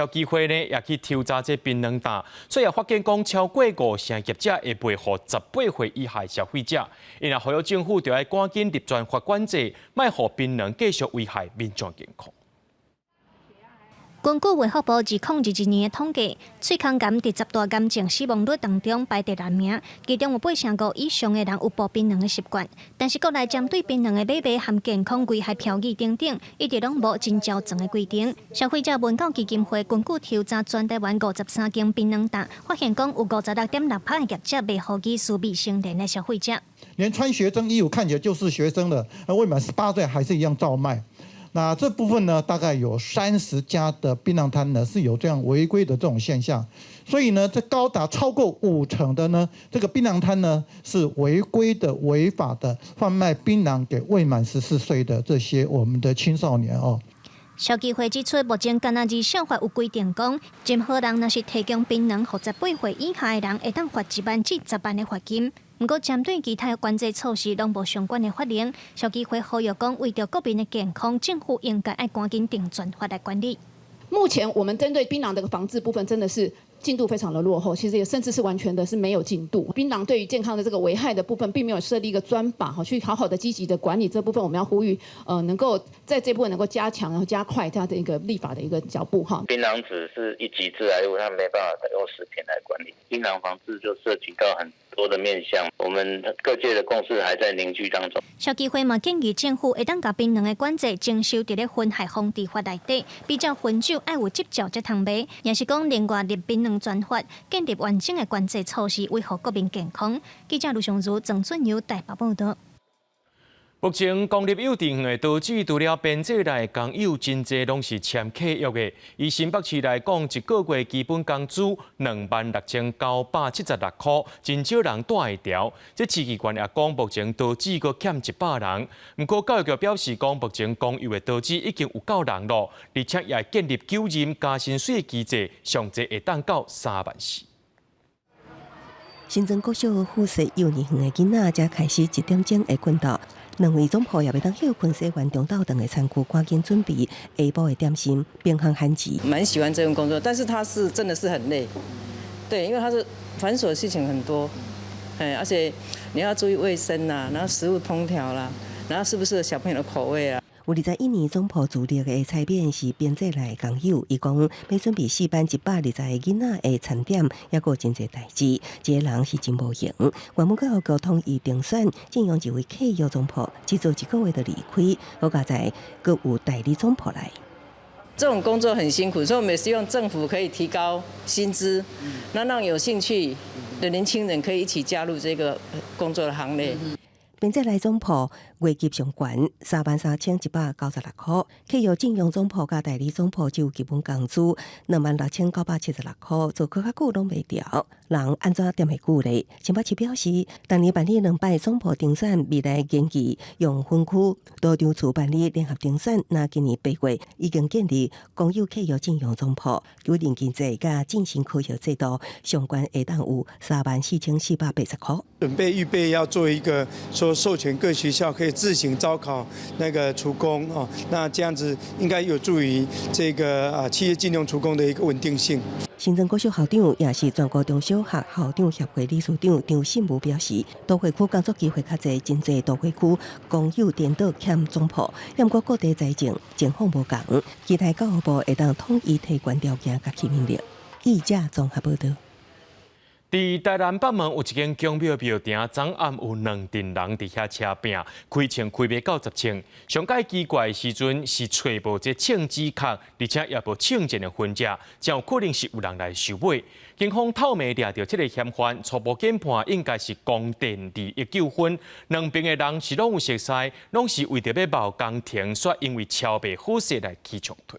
基會呢也去抽查這檳榔擔，所以發現講超過五成業者會賣予18歲以下消費者。𪜶呼籲政府就愛趕緊立專法管制，莫予檳榔繼續危害民眾健康。根據衛福部2022年的統計，喙空癌佇十大癌症死亡率當中排第六名，其中有85%以上的人有剝檳榔的習慣。但是國內針對檳榔的買賣和健康危害標語等等，一直攏無真周全的規定。消費者文教基金會根據抽查全台灣53間檳榔擔，發現講有56.6%的業者賣予疑似未成年的消費者。連穿學生衣服看起來就是學生的，未滿18歲還是一樣照賣。那這部分呢，大概有30家的檳榔攤呢是有這樣違規的這種現象，所以呢，這高達超過五成的呢，這個檳榔攤呢是違規的、違法的販賣檳榔給未滿14歲的這些我們的青少年哦。消基會指出，目前敢若兒少法有規定講，任何人若是提供檳榔予18歲以下的人，會當罰1萬至10萬的罰金。毋過，針對其他的管制措施，攏無相關的法令。消基會呼籲講，為著國民的健康，政府應該愛趕緊定專法來管理。目前我們針對檳榔的防治部分，真的是進度非常的落後，其實也甚至是完全的是沒有進度。檳榔對於健康的這個危害的部分，並沒有設立一個專法哈，去好好的積極的管理這部分。我們要呼籲，能夠在這部分能夠加強，然後加快它的一個立法的一個腳步哈。檳榔籽是一級致癌物，它沒辦法用食品來管理。檳榔防治就涉及到很多的面向，我們各界的共識還在凝聚當中。消基會嘛建議政府會當共檳榔的管制徵收佇咧薰害防治法內底，比照薰酒愛有執照才通賣，也是講另外立檳榔專法，建立完整的管制措施，維護國民健康。記者盧尚如、曾俊友台北報道。目前公立幼稚園的桌子，除了編制內工友，真濟攏是簽契約的。以新北市來講，一個月基本工資26,976塊，真少人帶會牢。這市議員也講，目前桌子閣欠100人。毋過教育局表示講，目前公幼的桌子已經有夠人囉，而且也建立糾任加薪水機制，上濟會當到3萬4。新莊國小附設幼兒園的囡仔，才開始1點鐘會睏著。兩位總鋪也袂當歇睏，洗完中晝頓的餐具，趕緊準備下晡的點心，平衡番薯。蠻喜歡這份工作，但是他是真的是很累，對，因為他是繁瑣的事情很多，哎，而且你要注意衛生啦，然後食物烹調啦，然後適不適合小朋友的口味啊。有21年總鋪資歷的采編是編制內工友，伊講欲準備四班120個囡仔的餐點，猶閣真濟代誌，一个人是真無閒。原本教育局統一甄選，進用一位契約總鋪，只做一個月就離開，好佳哉閣有代理總鋪來。這種工作很辛苦，所以我們也希望政府可以提高薪資，那讓有興趣的年輕人可以一起加入這個工作的行列。編制內總鋪月給上懸33,196塊，契約正用總鋪佮代理總鋪只有基本工資26,976塊，做閣較久攏袂牢。人按怎踮會久咧？新北市表示，逐年辦理兩擺總鋪甄選，未來研議用分區多場次辦理聯合甄選。那今年8月已經建立公幼契約正用總鋪，糾任經濟佮進行科學制度，上懸會當有34,480塊。準備預備要做一個說授權各學校可以以自行招考那個廚工哦。那這樣子應該有助於這個啊企業進用廚工的一個穩定性。新莊國小校長也是全國中小學校長協會理事長張信武表示，都會區工作機會較濟，真濟都會區公有顛倒欠總鋪，毋過各地財政情況無仝，期待教育部會當統一提懸條件佮吸引力。記者綜合報導。佇台南北門有一間宮廟廟埕，昨暗有兩陣人佇遐車拚，開槍開袂到十槍。上蓋奇怪的時陣是揣無這槍支殼，而且也無槍戰的痕跡，真有可能是有人來收買。警方透明掠著這个嫌犯，初步研判應該是工電利益糾紛。兩邊的人是攏有熟似，攏是為著欲謀工程，煞因為超賣好勢來起衝突。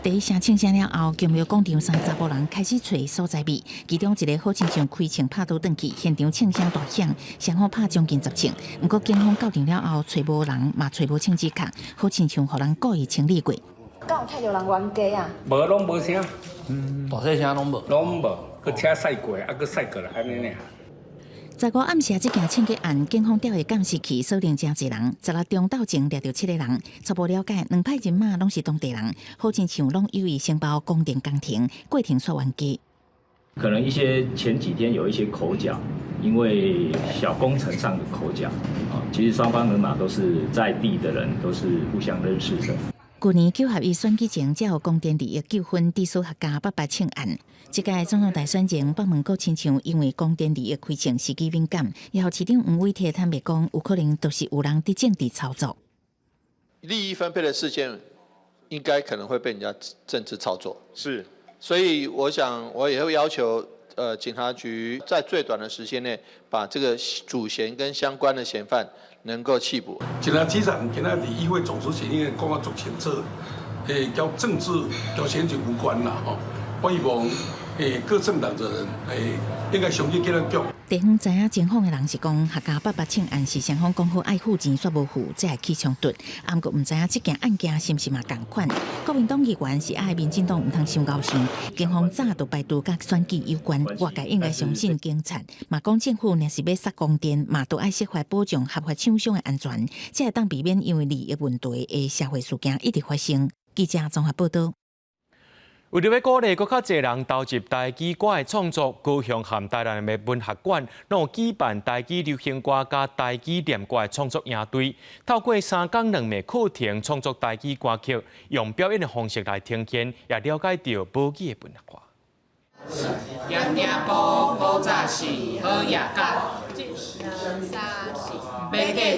第一聲槍聲了後，宮廟廣場三查埔人開始揣所在位，其中一个好親像開槍拍刀轉去，現場槍聲大響，雙方拍將近十槍。毋過警方到場了後，揣無人，嘛揣無槍支殼，好親像予人故意清理過。敢有聽著人冤家啊？無，攏無聲，大細聲攏無，攏無，閣車駛過，啊，閣駛過來，按呢爾。十五暗時這件槍擊案，警方調的監視器鎖定誠濟人，十六中鬥前掠著七個人。初步了解，兩派人馬攏是當地人，好親像攏有意承包工程工程，過程煞冤家。可能一些前幾天有一些口角，因為小工程上的口角，啊，其實雙方人馬都是在地的人，都是互相認識的。舊年九合一選舉前，才有工電利益糾紛，致使客家八八槍案。這屆總統大選前，北門閣親像因為工電利益開槍時機敏感，然後市長黃偉哲坦白講，有可能都是有人佇政治操作。利益分配的事件，應該可能會被人家政治操作。是，所以我想我也會要求，警察局在最短的時間內，把這個主嫌跟相關的嫌犯能夠緝捕。警察局長今仔佇議會總諮詢已經講得足清楚，佮政治佮選舉無關啦，吼。我希望各政黨的人應該相信警察局。地方知影情況的人是講，客家八八槍案是雙方講好愛付錢，煞無付，才會起衝突。毋過毋知影這件案件是毋是嘛仝款。國民黨議員是愛民進黨毋通傷𠢕想，警方早就排除佮選舉有關，外界應該相信警察。嘛講政府若是欲殺工電，嘛都愛設法保障合法廠商的安全，才會當避免因為利益問題的社會事件一直發生。記者綜合報導。為著欲鼓勵閣較濟人投入台語歌的創作，高雄和台南的文學館攏有舉辦台語流行歌佮台語念歌的創作營隊，透過三工兩暝課程創作台語歌曲，用表演的方式來呈現，也了解著母語的文化。行行步，古早是好野甲，欲嫁娶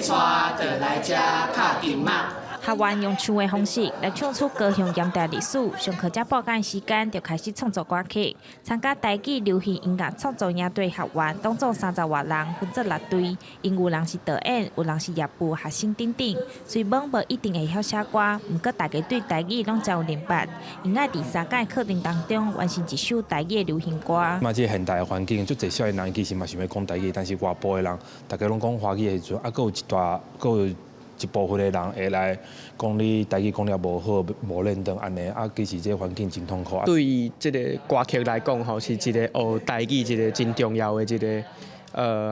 就來遮敲金仔。學員用唱的方式來唱出高雄鹽埕歷史，上課才半工時間就開始創作歌曲。參加台語流行音樂創作營隊學員，總共三十外人，分做六隊。𪜶有人是導演，有人是業務學生等等。雖罔無一定會曉寫歌，毋過大家對台語攏真有認捌。𪜶愛佇三工課程當中完成一首台語的流行歌。嘛，這個現代的環境，足濟少年人其實嘛想欲講台語，但是外埔的人，大家攏講華語的時陣，啊，閣有一大，閣有一部分的人會來講你台語講了無好，無認同按呢，啊，其實這個環境真痛苦。對這个歌曲來講，吼，是一個學台語一個真重要的一个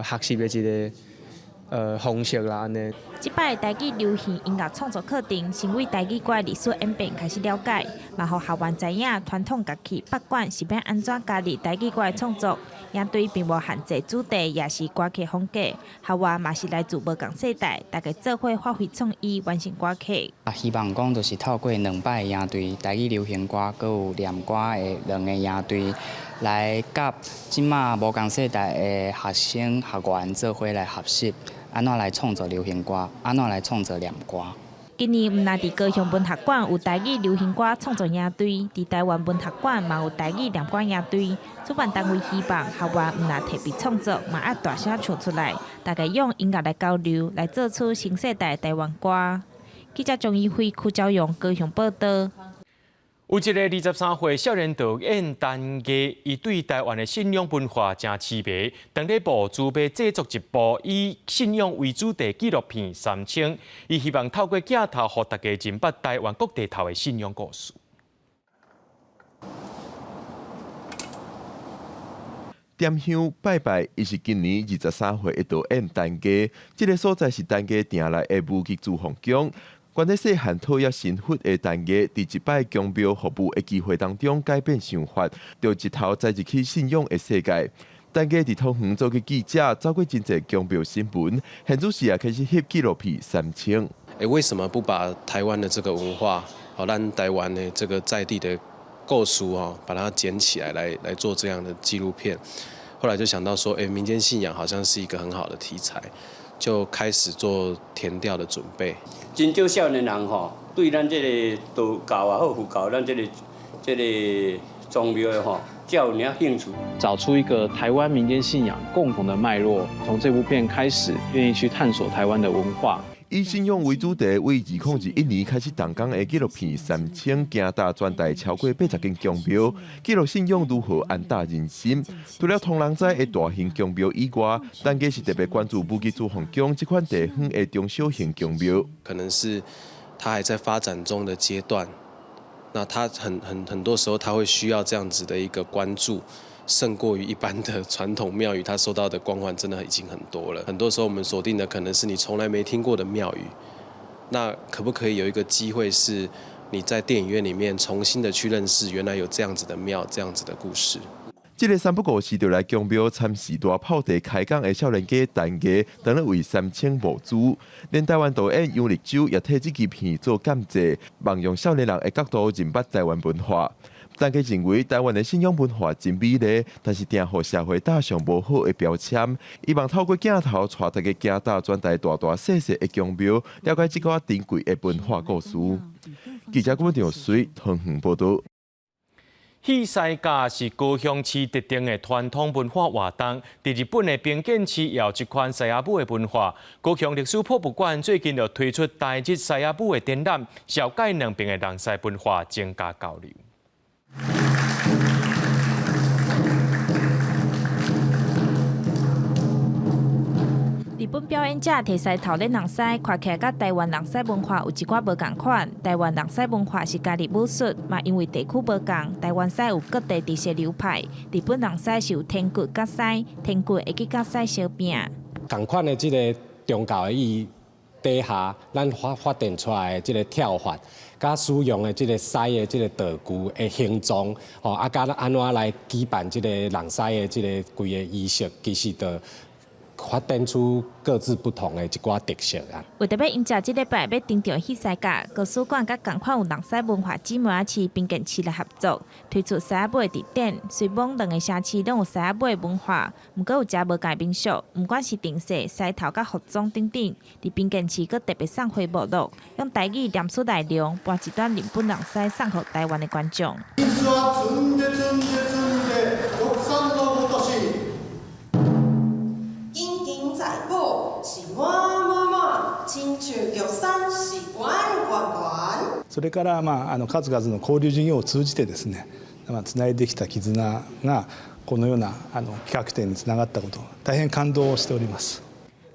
學習的一个方式啦，按呢。這擺台語流行音樂創作課程，先為台語歌的歷史演變開始了解，嘛予學員知影傳統樂器北管是欲按怎加入台語歌的創作。營隊並無限制主題，也是歌曲風格。學員嘛是來自無仝世代，大家做伙發揮創意，完成歌曲。啊，希望講就是透過兩擺營隊，台語流行歌，閣有念歌的兩个營隊，來佮這馬無仝世代的學生學員做伙來學習，按怎來創作流行歌，按怎來創作念歌。今年毋但佇高雄文學館有台語流行歌創作營隊，佇台灣文學館嘛有台語念歌營隊。主辦單位希望學員毋但提筆創作，嘛愛大聲唱出來，大家用音樂來交流，來做出新世代台灣歌。記者張怡輝、柯昭陽高雄報導。有一个23歲少年導演陳毅，伊對台灣的信仰文化誠痴迷，當咧募資欲製作一部以信仰為主題紀錄片《三清》，伊希望透過鏡頭，予大家認捌台灣各地頭的信仰故事。點香拜拜，伊是今年23歲的導演陳家。這个所在是陳家定來的武吉珠鳳宮。關在細漢討厭神佛的陳家，佇一擺宮廟服務的機會當中改變想法，就一頭栽入去信仰的世界。陳家佇桃園做過記者，走過真濟宮廟新聞，現此時也開始翕紀錄片三清。欸，為什麼不把台灣的這個文化，好，咱台灣的這個在地的故事哦，把它撿起來，來做這樣的紀錄片？後來就想到說，欸，民間信仰好像是一個很好的題材，就開始做田調的準備。真少少年人吼，對咱這個道教也好，佛教，咱這個宗廟的吼，才有爾興趣。找出一個台灣民間信仰共同的脈絡，從這部片開始，願意去探索台灣的文化。以信仰為主題，為2021年開始動工的紀錄片《三清》，行踏全台超過80間宮廟，記錄信仰如何安踏人心。除了唐人街的大型宮廟以外，陳家是特別關注武吉珠鳳宮這款地方的中小型宮廟。可能是它還在發展中的階段，那它很多時候，它會需要這樣子的一個關注。勝過於一般的傳統廟宇，它受到的光環真的已經很多了。很多時候我們鎖定的可能是你從來沒聽過的廟宇，那可不可以有一個機會是你在電影院裡面重新的去認識原來有這樣子的廟、這樣子的故事？這个三不五時就來宮廟參事大炮地開講的少年家陳家，當咧為三清募資。連台灣導演楊力州也替這支片做監製，望用少年人的角度認捌台灣文化。陳家認為台灣的信仰文化真美麗，但是定予社會打上無好的標籤。希望透過鏡頭帶大家行踏全台大大細細的宮廟，了解這個珍貴的文化故事。記者郭長水桃園報道。戲獅甲是高雄市特定的傳統文化活動，佇日本的平見市也有這款獅仔舞的文化。高雄歷史博物館最近就推出台日獅仔舞的展覽，紹介兩邊的人獅文化增加交流。日本表演者提獅頭咧人獅，看起來佮台灣人獅文化有一寡無仝款。台灣人獅文化是家己武術，嘛因為地區無仝，台灣獅有各地特色流派。日本人獅是有天骨佮獅，天骨會去佮獅相拼。仝款的這个宗教的意義底下，咱發展出來的這个跳法，佮使用的這个獅的這个道具的形狀，吼啊，佮按怎來舉辦這个人獅的這个規個儀式，其實就發展出各自不同的一寡特色啊。為著欲迎接這禮拜欲登場戲獅甲，高史館佮仝款有人獅文化姊妹仔市平見市來合作，推出獅仔舞的特展。雖罔兩个城市攏有獅仔舞的文化，毋過有誠無仝民俗，毋管是定式、獅頭佮服裝等等，佇平見市閣特別送花目錄，用台語念出內容，播一段日本人獅送予台灣的觀眾。是滿滿滿，親像玉山是懸懸懸。それからまああの數々の交流事業を通じてですね、まあつないできた絆がこのようなあの企画展につながったこと、大変感動しております。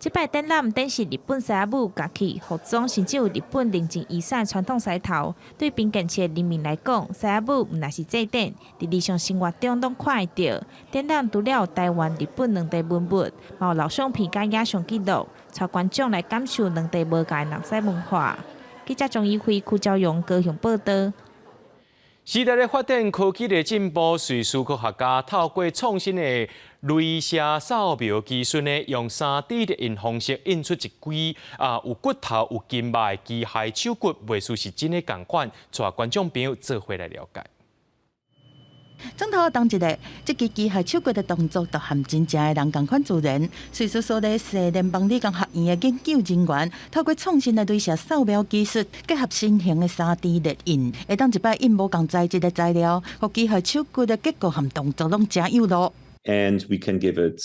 這擺展覽展示日本獅仔舞、樂器、服裝，甚至有日本寧靜遺產傳統獅頭。對平見市的人民來講，獅仔舞毋但是祭典，佇日常生活中攏看會著。展覽除了有台灣、日本兩地文物，嘛有老相片佮影像記錄，帶觀眾來感受兩地無仝的人獅文化。記者張怡輝、柯昭榮高雄報導。時代的發展，科技的進步，瑞士科學家透過創新的鐳射掃描技術呢，用3D 列印方式印出一支啊有骨頭、有筋肉的機械手骨，袂輸是真的仝款，帶觀眾朋友做伙來了解。轉頭動一下，這支機械手骨的動作，就和真正的人仝款自然。瑞士蘇黎世聯邦理工學院的研究人員，透過創新的鐳射掃描技術，結合新型的3D 列印，會當一擺印無仝材質的材料，予機械手骨的結構和動作攏誠有路。 And we can give it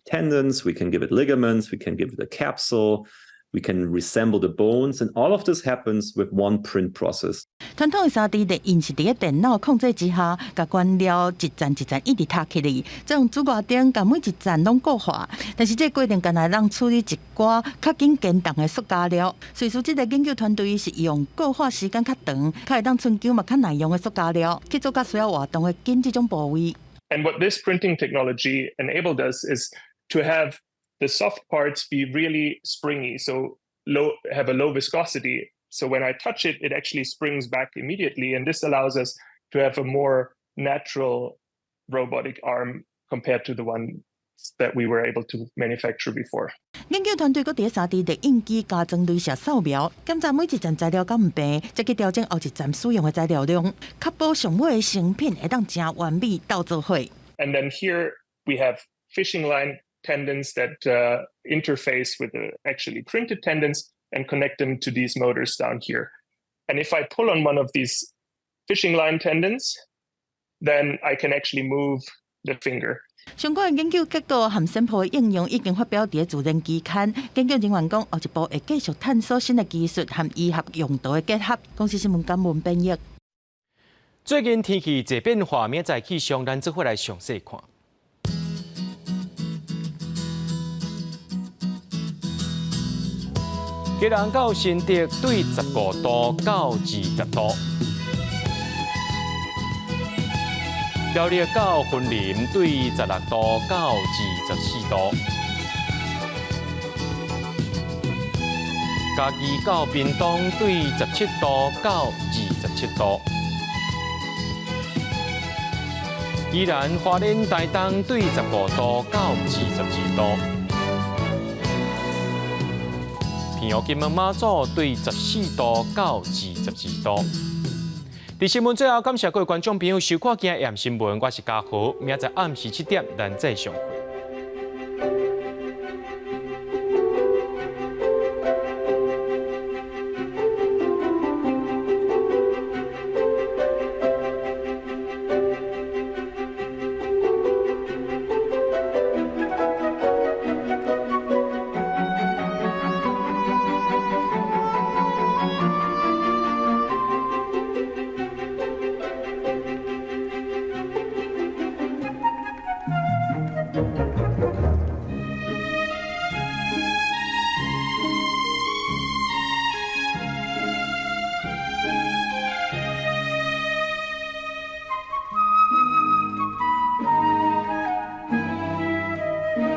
tendons, we can give it ligaments, we can give it a capsule. We can resemble the bones, and all of this happens with one print process. 傳統的3D 列印是佇咧電腦控制之下，共原料一層一層一直疊起來，再用紫外燈共每一層攏固化。但是這個過程干焦會當處理一寡較緊堅重的塑膠料。瑞士這个研究團隊是用固化時間較長、較會當春秋嘛較耐用的塑膠料，去做較需要活動的筋這種部位。And what this printing technology enabled us is to have the soft parts be really springy, so low, have a low viscosity. So when I touch it, it actually springs back immediately. And this allows us to have a more natural robotic arm compared to the one that we were able to manufacture before. 研究團隊閣佇3D列印機加裝鐳射掃描，檢查每一層材料敢毋平，再去調整後一層使用的材料量，確保上尾的成品會當誠完美鬥做伙。 And then here we have fishing line tendons that interface with the actually printed tendons and connect them to these motors down here. And if I pull on one of these fishing line tendons, then I can actually move the finger. 相關的研究結果和新破的應用已經發表佇自然期刊。研究人員講，後一步會繼續探索新的技術和醫學用途的結合。公視新聞甘文編譯。最近天氣濟變化，明仔載氣象，咱做伙來詳細看。基隆到新竹對15度到20度。苗栗到雲林對16度到24度，嘉義到屏東對17度到27度，宜蘭花蓮台東對15度到22度，澎湖金門馬祖對14度到22度。佇新聞最後，感謝各位觀眾朋友收看今日的新聞，我是嘉豪，明仔載暗時7點，咱再相會。